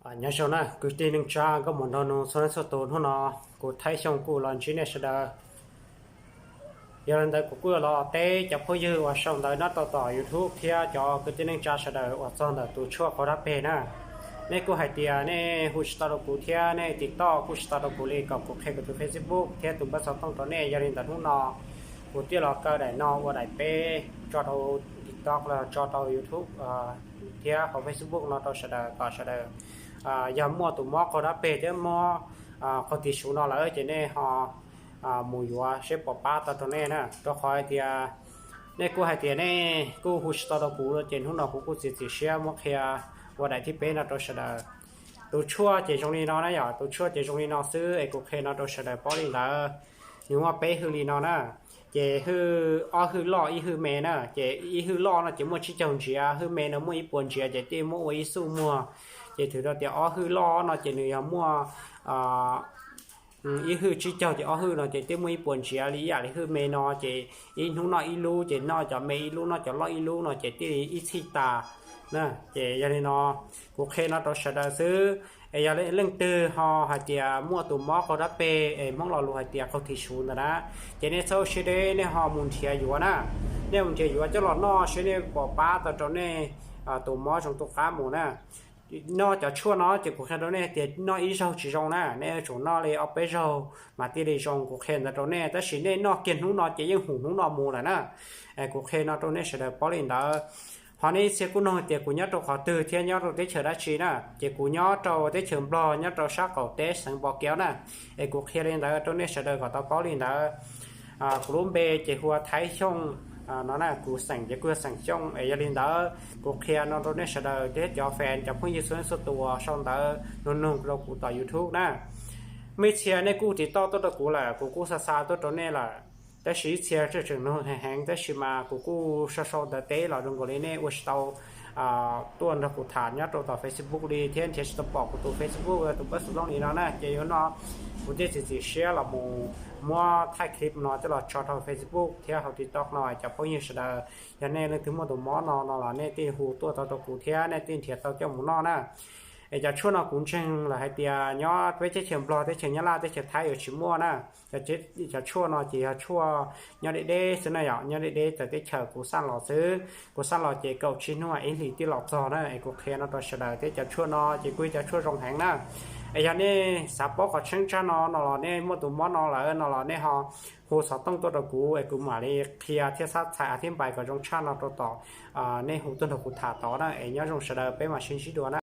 Nyob zoo na kwv tij neej tsa nkauj muam nraug nus txhua leej txhua tus, hnub no kuv Thaib Xyooj kuj los ntsib nej sawv daws. Yog li ntawd kuv kuj los teb cov phooj ywg uas sau ntawv nyob rau tom YouTube thiab cov kwv tij neej tsa sawv daws uas txog ntawm tus tshuaj qaug dab peg na. Nej kuj hais tias nej hu tsis tau rau kuv thiab nej TikTok kuj tsis tau rau kuv li, kom kuv qhia kuv tus Facebook thiab tus npawb xov tooj rau nej. Yog li ntawd hnub no kuv thiaj los kaw daim no ua daim peb tso rau TikTok los tso rau YouTube thiab hauv Facebook no rau sawv daws kom sawv daws yog muaj tus mob qaug dab peg thiab mob qaug tis suv no lawm ces nej ho mus yuav seb puas pab tau rau nej na. Rau qhov hais tias nej kuj hais tias nej kuj hu tsis tau rau kuv ces hnub no kuv kuj txiav txim siab muab qhia ua daim thib peb no rau sawv daws. Tus tshuaj ces zoo li no na yom, tus tshuaj ces zoo li no xwb es kuv qhia no rau sawv daws paub li ntawd. Nws muaj peb hwj li no na, ces hwj, ob hwj loj ib hwj me na. Ces ib hwj loj no ces muaj tsib caug ntsiav, hwj me no muaj ib puas ntsiav, ces thiaj muab ua ib xuj muag. Ces thwm rau tias ob hwj loj no ces nws yog muaj ib hwj tsib caug, ces ob hwj no ces thiaj muaj ib puas ntsiav li ib yam li hwj me no. Ces ib hnub noj ib lub, ces noj cov me ib lub, noj cov loj ib lub no ces thiaj li ib txhij tas na. Ces yog li no kuv qhia no rau sawv daws xwb. Es yog leej twg ho hais tias muaj tus mob qaug dab peg es Hmoob lo lus hais tias qaug tis suv ntawd na, ces nej txhob siab deb, nej ho mus nrhiav yuav na. Nej mus nrhiav yuav coj los noj seb nej puas pab tau rau nej tus mob zoo tus qab mus na. Noj cov tshuaj no ces kuv qhia rau nej tias noj ib zaug tsis zoo na, nej yuav tsum noj li ob peb zaug mas thiaj li zoo. Kuv qhia ntawd rau nej, tab sis nej noj kiag hnub no ces yeej hum hnub no mus lawm na. Kuv qhia no rau nej sawv daws paub li ntawd. Ho nej ib txhia kuj nug tias kuv nyob rau qhov twg thiab nyob rau teb chaws dab tsi na, ces kuv nyob rau teb chaws Nplog, nyob rau sab qaum teb xeev Npo Kev na. Es kuv qhia li ntawd rau nej sawv daws kom tau paub li ntawd. Kuv lub npe ces hu ua Thaib Xyooj no na, kuv xeem ces kuj yog xeem Xyooj. Es yog li ntawd kuv qhia no rau nej sawv daws thiab cov fans, cov phooj ywg txhua leej txhua tus uas sau ntawv nug nug rau kuv tom YouTube na. Muaj ib txhia nej kuj tiv toj tuaj rau kuv lawm, kuv kuj xa xa tuaj rau nej lawm, tab sis ib txhia tseem nug heev heev, tab sis mas kuv kuj sau sau ntawv teb los zoo nkaus li nej ua tsis tau tuaj nrog kuv tham nyob rau tom Facebook li thiab nrhiav tsis tau pom kuv tus Facebook, tus npawb xov tooj li no na. Ces yog no kuv thiaj txiav txim siab los mus muab thaij clip no coj los tso rau Facebook thiab hauv TikTok no. Cov phooj ywg sawv daws, yog nej leej twg muaj tus mob no no los nej thiaj hu tuaj tau rau kuv thiab nej thiaj nrhiav tau coj mus noj na. Es cov tshuaj no kuv ntseeg lawm hais tias nyob peb teb chaws Nplog, teb chaws Nyab Laj, teb chaws Thaib yuav tsis muaj na. Cov tshuaj no ces yog tshuaj nyob deb deb xwb na yom, nyob deb deb txawv teb chaws kuv xaj los xwb. Kuv xaj los ces kaum tsib hnub ib hlis thiaj los txog na. Es kuv qhia no rau sawv daws thiab, cov tshuaj no ces kuj yog cov tshuaj zoo heev na. Es yog nej xav paub qhov tseeb tshaj no no los nej muaj tus mob no lawm no los nej ho hu xov tooj tuaj rau kuv es kuv mam li qhia thiab xav txhais a thiab npais kom zoo tshaj no rau tom nej hu tuaj nrog kuv tham tod na. Es nyob zoo sawv daws, peb mam sib ntsib dua na.